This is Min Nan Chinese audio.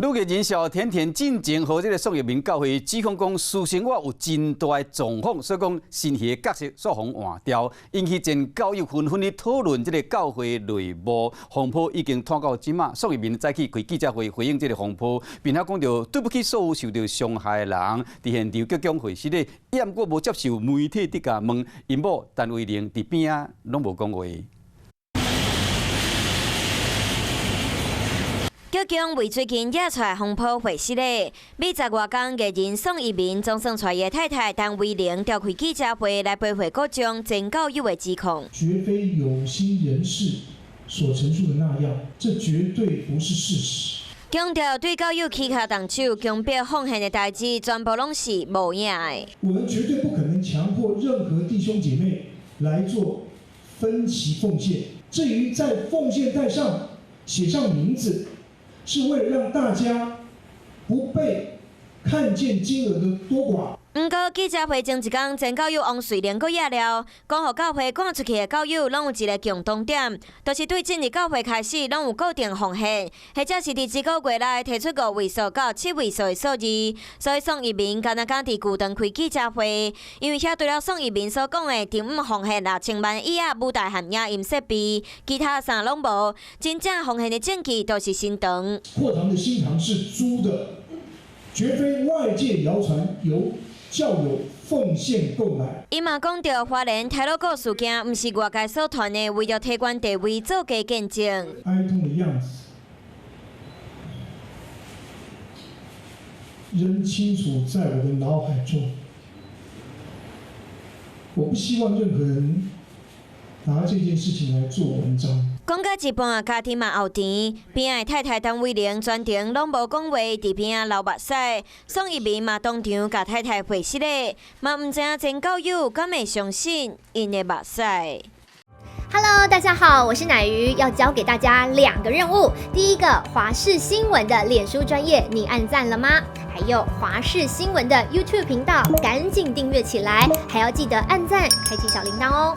女藝人小甜甜進前予這个宋逸民教會指控講私生活有真大的狀況，所以講身份的角色煞予換掉，引起前教友紛紛咧討論這个教會內幕風波已經拖到這馬。宋逸民早起開記者會回應這个風波，並且講著對不起所有受著傷害的人。佇現場強強回實咧，毋過無接受媒體佇共問，𪜶某陳慧玲佇邊仔攏無講話。腳強為最近惹出來風波回失咧，美籍外工藝人宋逸民總算帶伊的太太陳慧玲召開記者會來駁回各種前教友的指控。絕非有心人士所陳述的那樣，這絕對不是事實。強調對教友起跤動手、強迫奉獻的代誌，全部攏是無影的。我們絕對不可能強迫任何弟兄姐妹來做分期奉獻。至於在奉獻袋上寫上名字，是為了讓大家不被看見金額的多寡。毋過記者會前一工，前教友王瑞玲閣徛了，講予教會趕出去的教友攏有一个共同點，就是對進入教會開始攏有固定奉獻，或者是佇一个月內提出五位數到七位數的數字。所以宋逸民敢若敢佇舊堂開記者會，因為遐除了宋逸民所講的定額奉獻6000萬以下舞台和影音設備，其他啥攏無。真正奉獻的證據都是新堂。擴堂的新堂是租的，絕非外界謠傳由教友奉獻購買。伊嘛講著花蓮太魯閣事件，毋是外界所傳的，為著提懸地位做假見證。哀痛的樣子，仍清楚在我的腦海中。我不希望任何人拿這件事情來做文章。講到一半，家己嘛漚甜，邊仔的太太陳慧玲全程攏無講話，佇邊仔流目屎。宋逸民嘛當場共太太回失禮，嘛毋知影前教友敢會相信𪜶的目屎。 Hello，大家好，我是乃瑜，要交給大家兩個任務。第一個，華視新聞的臉書專頁，你按讚了嗎？還有華視新聞的 YouTube 頻道，趕緊訂閱起來，還要記得按讚，開啟小鈴鐺哦。